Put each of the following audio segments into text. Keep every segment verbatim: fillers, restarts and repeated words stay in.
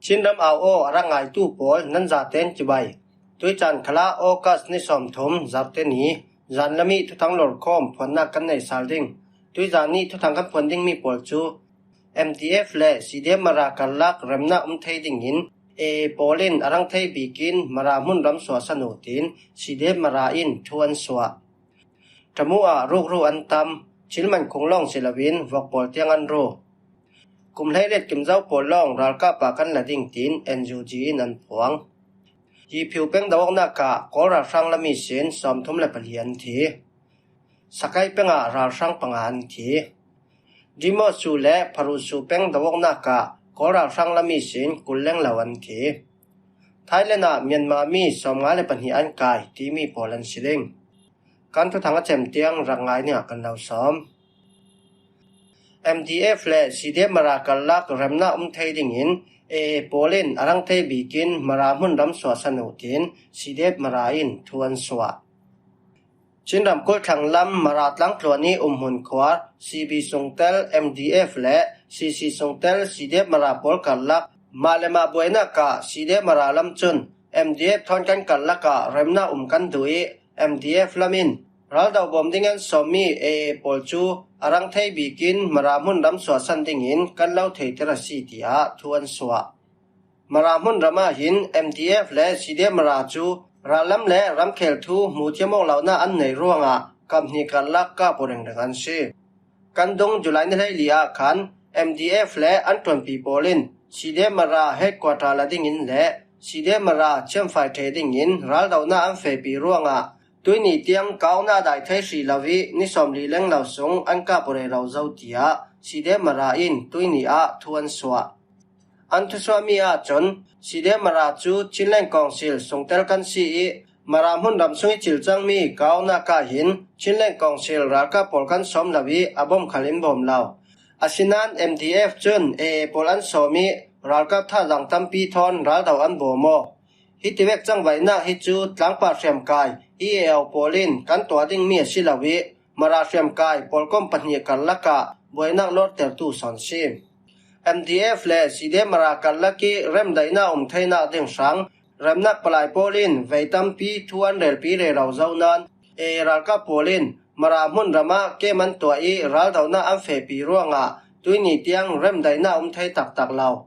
Chinram au aw a rak ngaitu pawl nan zaten cibai. Tuicaan khalah August ni sawmthum Zarte ni zanlami thuthang lorkhawm phuannak kan nei sal ding. Tuizan ni thuthang kan phuan dingmi pawl cu M D F le C D F Mara karlak remnak um thei dingin A A pawl in a rang thei bikin Mara hmunram suahsan uh tiin C D F Mara in thu an suah. Tamu ah rukru an tam, thil man khung lawng si loin vok pawl tiang an ru. Kum hleiriat kim zo pawl lawng ralkap ah kan la ding tiin N U G in an phuang. Yiphiu peng do awknak ah Kawl ralhrang lam ihsin sawmthum le pali an thi. Sakai peng ah ralhrang panga an thi. Dimosu le Pharusu peng do awknak ah Kawl ralhrang lam ihsin kul leng lo an thi. Thailand ah Myanmar mi sawmnga le pahnih an kai timi pawl an si ding. Kan thuthang a cem tiang rak ngai ning ah kan lo sawm. M D F le C D F Mara karlak remnak um thei dingin A A pawl in a rang thei bikin Mara hmunram suahsan uh tiin C D F Mara in thu an suah. Chin ramkulh thlang lam Mara tlangtluan i umhmun khuar C B sungtel M D F le C C sungtel C D F Mara pawl karlak mah le mah buainak ah C D F Mara lam cun M D F thawn kan karlak ah remnak um kan duh i M D F lam in raldo bawm ding an sawmmi A A pawl cu a rang thei bikin Mara hmunram suahsan dingin kan lo theiter a si, tiah thu an suah. Mara hmunram ah hin M D F le C D F Mara cu rallam le ramkhel thu hmu thiam awk lonak an nei ruangah kamhnih karlak kap aw ringring an si. Kan dung July ni hleili ah khan M D F le an ṭuanpi pawl in C D F Mara headquarter la dingin le C D F Mara chiamfai ṭhe dingin raldonak an fehpi ruangah tuihni tiang ka awknak dai thei hrih lo i ni sawmli leng lo sung an kap aw rero zo, tiah C D F Mara in tuihni ah thu an suah. An thusuahmi ahcun C D F Mara cu Chinland Council sungtel kan si i Mara hmunram sung i cil cangmi ka awknak ah hin Chinland Council ralkap pawl kan sawm lo i a bawm khal in bawm lo. Asinain M D F cun A A pawl an sawm i ralkap thazaang tampi thawn raldo an bawm aw. Hitivek cangvaihnak hi cu tlangpar hriamkai i A O pawl in kan tuah dingmi a si lo i Mara hriamkai pawlkom pahnih karlak ah buainak lawrtertu sawn si. M D F le C D F Mara karlak i remdaihnak um theinak ding hrang remnak palai pawl in vei tampi thu an relpi rero zo nain A A ralkap pawl in Mara hmunram ah kem an tuah i raldonak an fehpi ruangah tuihni tiang remdaihnak um thei taktak lo.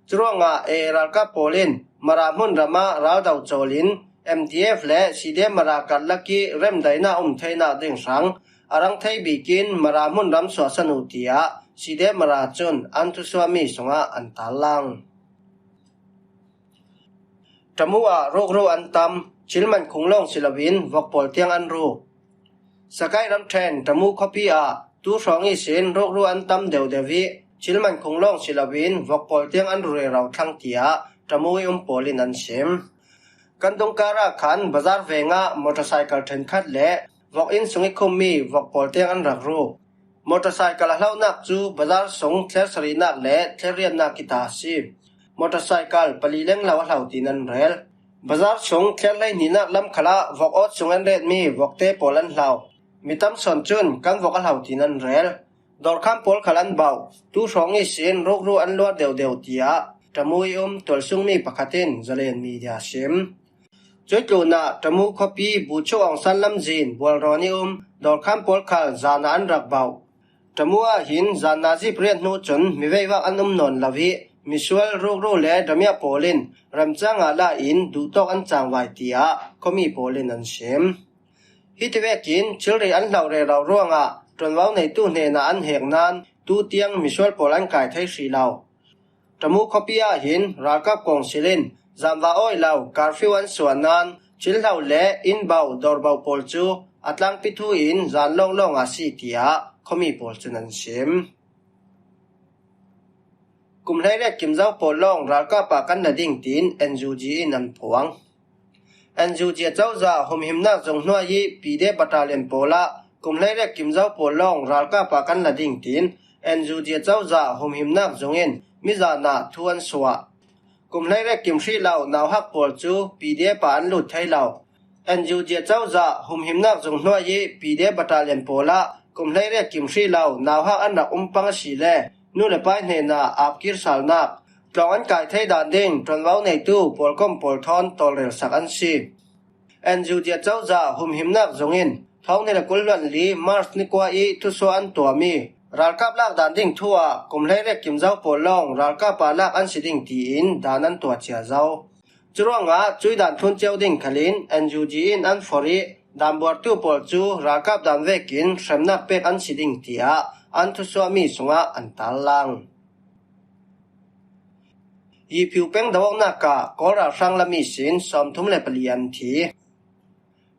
Curuangah A A ralkap pawl in Mara hmunram ah raldo cawlin M D F le C D F Mara karlak i remdaihnak um theinak ding hrang a rang thei bikin Mara hmunram suahsan uh, tiah C D F Mara cun an thusuahmi sungah an tarlang. Tamu ah rukru an tam, thil man khung lawng si loin vok pawl tiang an ru. Sakai ramṭhen Tamu khuapi ah tu hrawng ihsin rukru an tam deuhdeuh i thil man khung lawng si loin vok pawl tiang an ru rero thlang, tiah Tamu i um pawl in an sim. Kan dungkar ah khan bazar veng ah motorcycle ṭhenkhat le vok inn sung i khummi vok pawl tiang an rak ru. Motorcycle a hlohnak cu bazar sung thler sarihnak le thler riatnak kita a si. Motorcycle pali leng lo a hlo tiin an rel. Bazar sung thler hleihnihnak lam khalah vok awt sung an retmi vokte pawl an hlo. Mi tam sawn cun kan vok a hlo tiin an rel. Dawrkham pawl khal an bauh. Tu hrawng ihsin rukru an luar deuhdeuh, tiah Tamu i um tualsungmi pakhat in Zalen Media a sim. Cuih tlunah Tamu khuapi Buchuk Aung San lamzin Bualrawn i um dawrkham pawl khal zan ah an rak bauh. Tamu ah hin zan nazi pariat hnu cun mi veivak an um nawn lo i misual, rukru le damiah pawl in remcang ah la in duhtawk an cangvai, tiah khuami pawl in an sim. Hitivekin thilri an hlo rero ruangah ṭuanvo neitu hnenah an hek nain tu tiang misual pawl an kai thei hrih lo. Tamu khuapi ah hin ralkap kawngsil in zamva awi lo curfew an suah nain thil hlo le inn bauh, dawr bauh pawl cu a tlangpi thu in zan lawnglawng a si, tiah khuami pawl cun an sim. Kum hleiriat kim zo pawl lawng ralkap ah kan la ding tiin N U G in an phuang. N U G cozah humhimnak zung hnuai i P D F battalion pawl ah kum hleiriat kim zo pawl lawng ralkap ah kan la ding tiin N U G cozah humhimnak zung in mizan ah thu an suah. Kum hleiriat kim hrih lo nauhak pawl cu P D F ah an lut thei lo. N U G cozah humhimnak zung hnuai i P D F battalion pawl ah kum hleiriat kim hrih lo nauhak an rak um pang a si le nu le pa hnenah ap kir salnak, Tlawng an kai thei dan ding ṭuanvo neitu pawlkom pawl thawn tawlrelsak an si. N U G a cozah humhimnak zungin thawng hnih le kul hluan li March ni kua i thusuah an tuahmi ralkap lak dan ding thu ah kum hleiriat kim zo pawl lawng ralkap ah lak an si ding tiin dan an tuah cia zo. Curuangah cui dan thlun cio ding khalin N U G in an forh i, dan buartu pawl cu ralkap dan vekin hremnak pek an si ding tiah an thusuahmi sungah an tarlang. Yiphiu peng do-awknak ah Kawl ralhrang lam ihsin sawmthum le pali an thi.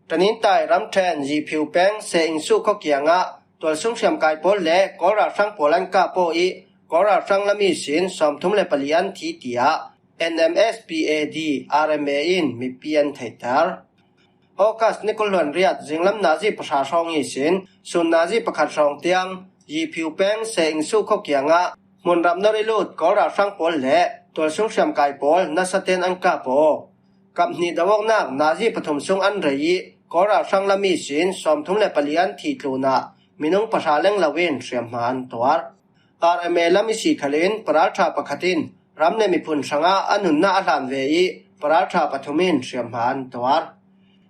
Tanintai ramṭhen Yiphiu peng Seh Ingsuh khua kiangah tualsung hriamkai pawl le Kawl ralhrang pawl an kap aw i, Kawl ralhrang lam ihsin sawmthum le pali an thi tiah N M S P A D R M A in mipi an theihter. August ni kul hluan riat zinglam nazi pahra hrawng ihsin sun nazi pakhat hrawng tiang Yiphiu peng Seh Ingsuh khua kiangah hmunram nor i lut Kawl ralhrang pawl le tualsung hriamkai pawl nasaten an kap aw. Kap hnih do-awknak nazi pathum sung an rei i, Kawl ralhrang lam ihsin sawmthum le pali an thih tlunah minung pahra lenglo in hriamhma an tuar. R M A lam i si khalin paralṭha pakhat in ram le miphun hrangah a nunna a hlan ve i, paralṭha pathum in hriamhma an tuar.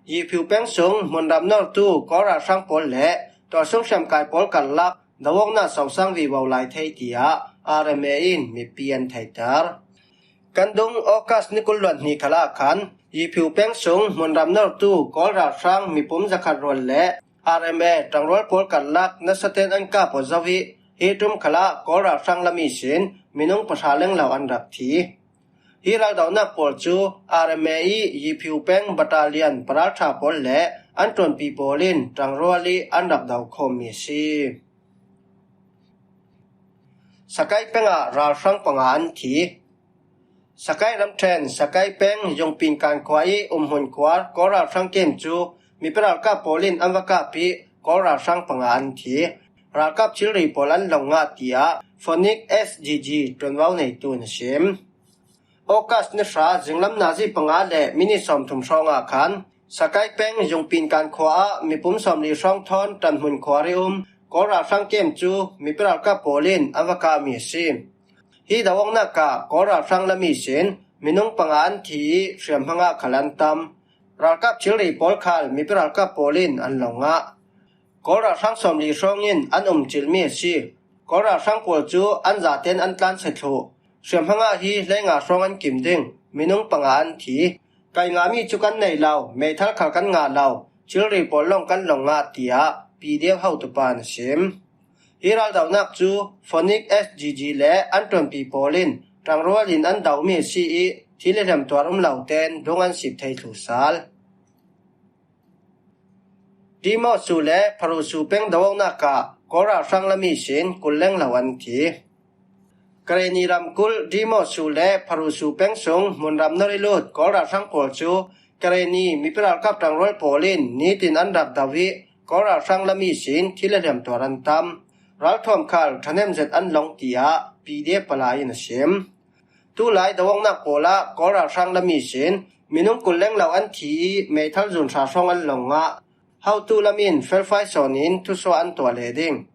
Yiphiu peng sung hmunram nortu Kawl ralhrang pawl le tualsung hriamkai pawl karlak do-awknak sosang vivo lai thei tiah R M A in mipi an theihter. Kan dung August ni kul hluan hnih khalah khan Yiphiu peng sung hmunram nortu Kawl ralhrang mipum zakhat rual le R M A ṭangrual pawl karlak nasaten an kap aw zo i, hi ṭum khalah Kawl ralhrang lam ihsin minung pahra lenglo an rak thi. Hi raldonak pawl cu R M A i Yiphiu peng battalion paralṭha pawl le an ṭuanpi pawl in ṭangrual i an rak do khawmmi a si. Sakai peng ah ralhrang panga an thi. Sakai ramṭhen Sakai peng Yungpin Kan khua i umhmun khuar Kawl ralhrang kem cu mipi ralkap pawl in an va kap i Kawl ralhrang panga an thi. Ralkap thilri pawl an lawng ngah tiah Phoenix S G G ṭuanvo neitu in a sim. August ni hra zinglam nazi panga le minit sawmthum hrawngah khan Sakai peng Yungpin Kan khua ah mipum sawmli hrawng thawn ṭanhmun khuar i um Kawl ralhrang kem cu mipi ralkap pawl in an va kapmi a si. Hi do-awknak ah Kawl ralhrang lam ihsin minung panga an thi i hriamhma ngah khal an tam. Ralkap thilri pawl khal mipi ralkap pawl in an lawng ngah. Kawl ralhrang sawmli hrawng in an um cilhmi a si. Kawl ralhrang pawl cu an zaten an tlansia thluh. Hriamhma ngah hi hleinga hrawng an kim ding, minung panga an thi. Kai ngahmi cu kan nei lo, meithal khal kan ngah lo, thilri pawl lawng kan lawng ngah, tiah P D F hotupa in a sim. Hi raldonak cu Phoenix S G G le an ṭuanpi pawl in ṭangrual in an domi a si i, thi le hliam tuar um lo tein dung an sip thei thlu sal. Dimosu le Pharusu peng do-awknak ah Kawl ralhrang lam ihsin kul lenglo an thi. Karenni ramkulh Dimosu le Pharusu peng sung hmunram nor i lut Kawl ralhrang pawl cu Karenni mipi ralkap ṭangrual pawl in nitin an rak do i Kawl ralhrang lam ihsin thi le hliam tuar an tam. Ralthuam khal ṭhahnem zet an lawng, tiah P D F palai in a sim. Tulai do-awknak pawl ah Kawl ralhrang lam ihsin minung kul lenglo an thi i meithal zun hra hrawng an lawng ngah. Hotu lam in felfai sawn in thusuah an tuah leh ding.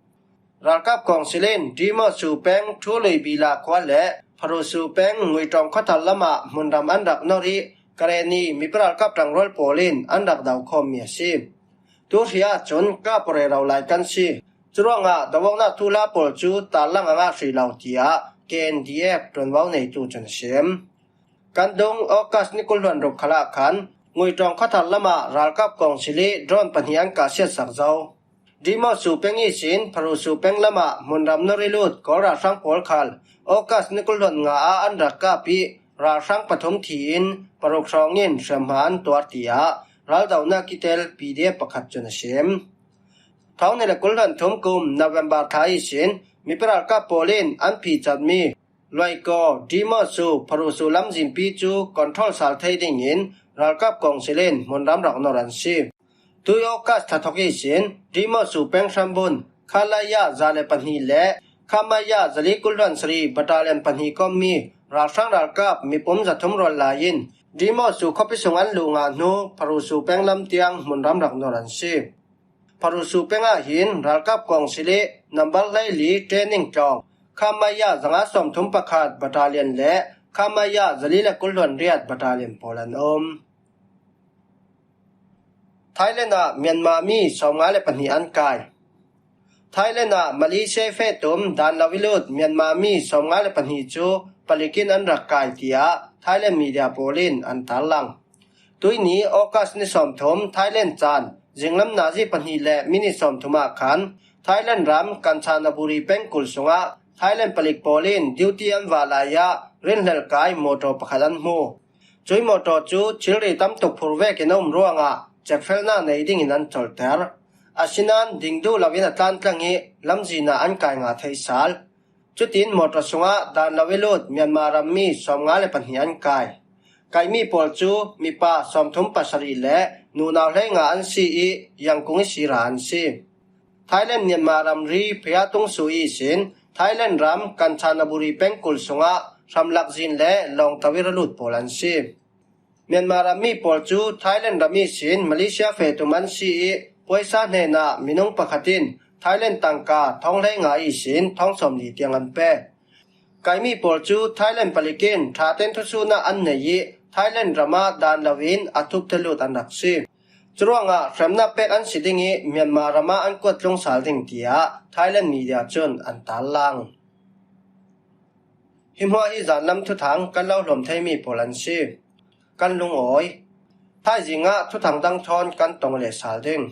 Ralkap kawngsil in Dimosu peng Thului Bila khua le Pharusu peng Nguitawng khuathar lamah hmunram an rak nor i Karenni mipi ralkap ṭangrual pawl in an rak do khawmmi a si. Tu hri ahcun kap aw rero lai kan si. Curuangah do-awknak thuhla pawl cu tarlang a ngah hrih lo, tiah K N D F ṭuanvo neitu cun a sim. Kan dung August ni kul hluan ruk khalah khan Nguitawng khuathar lamah ralkap kawngsil i drone pahnih an kah siatsak zo. Dimosu peng ihsin Pharusu peng lamah hmunram nor i lut Kawl ralhrang pawl khal August ni kul hluan nga ah an rak kap i ralhrang pathum thi in paruk hrawng in hriamhma an tuar, tiah raldonak i tel P D F pakhat cun a sim. Thawng hnih le kul hluan thum kum November thla ihsin mipi ralkap pawl in an phihcatmi Luaikaw, Dimosu, Pharusu lamzinpi cu control sal thei dingin ralkap kawngsil in hmunram rak nor an si. Tui August thla thawk ihsin Dimosu peng hrambun Khalaya za le pahnih le Khamaya zali kul hluan sarih battalion pahnih kommi ralhrang ralkap mipum zathum rual lai in Dimosu khuapi sung an luh ngah hnu Pharusu peng lam tiang hmunram rak nor an si. Pharusu peng ah hin ralkap kawngsil i nambar hleili training tlawng Khamaya zanga sawmthum pakhat battalion le Khamaya zali le kul hluan riat battalion pawl an um. Thailand ah Myanmar mi sawmnga le pahnih an kai. Thailand ah Malaysia fe tum dan lo i lut Myanmar mi sawmnga le pahnih cu palikin an rak kai, tiah Thailand media pawl in an tarlang. Tuini August ni sawmthum Thailand caan zinglam nazi pahnih le minit sawmthum ah khan Thailand ram Kanchanaburi pengkul sungah Thailand palik pawl in duty an vah lai ah rinhlelh kai motor pakhat an hmu. Cui motor cu thilri tam tuk phur vekin a um ruangah cekfelnak nei dingin an colhter. Asinain ding duh loin a tlantlang i lamzin ah an kai ngah thei sal. Cutin motor sungah dan lo i lut Myanmar rammi sawmnga le pahnih an kai. Kaimi pawl cu mipa sawmthum pasarih le nunau hleinga an si i Yangon ihsira an si. Thailand Myanmar ramri Phaya Tung Su ihsin Thailand ram Kanchanaburi pengkul sungah hramlak zin le lawngto i ra lut pawl an si. Myanmar rammi pawl cu Thailand ram ihsin Malaysia fe tum an si i puaisa hnenah minung pakhat in Thailand tangka thawng hleinga ihsin thawng sawmli tiang an pek. Kaimi pawl cu Thailand palik in ṭha tein thusuhnak an nei i Thailand ram ah dan loin a thupte lut an rak si. Curuangah hremnak pek an si ding i Myanmar ram ah an kuat tlung sal ding, tiah Thailand media cun an tarlang. Hi hmuah hi zanlam thuthang kan lo hlawm theimi pawl an si. Kan lungawi. Thaizing ah thuthang dang thawn kan tong leh sal ding.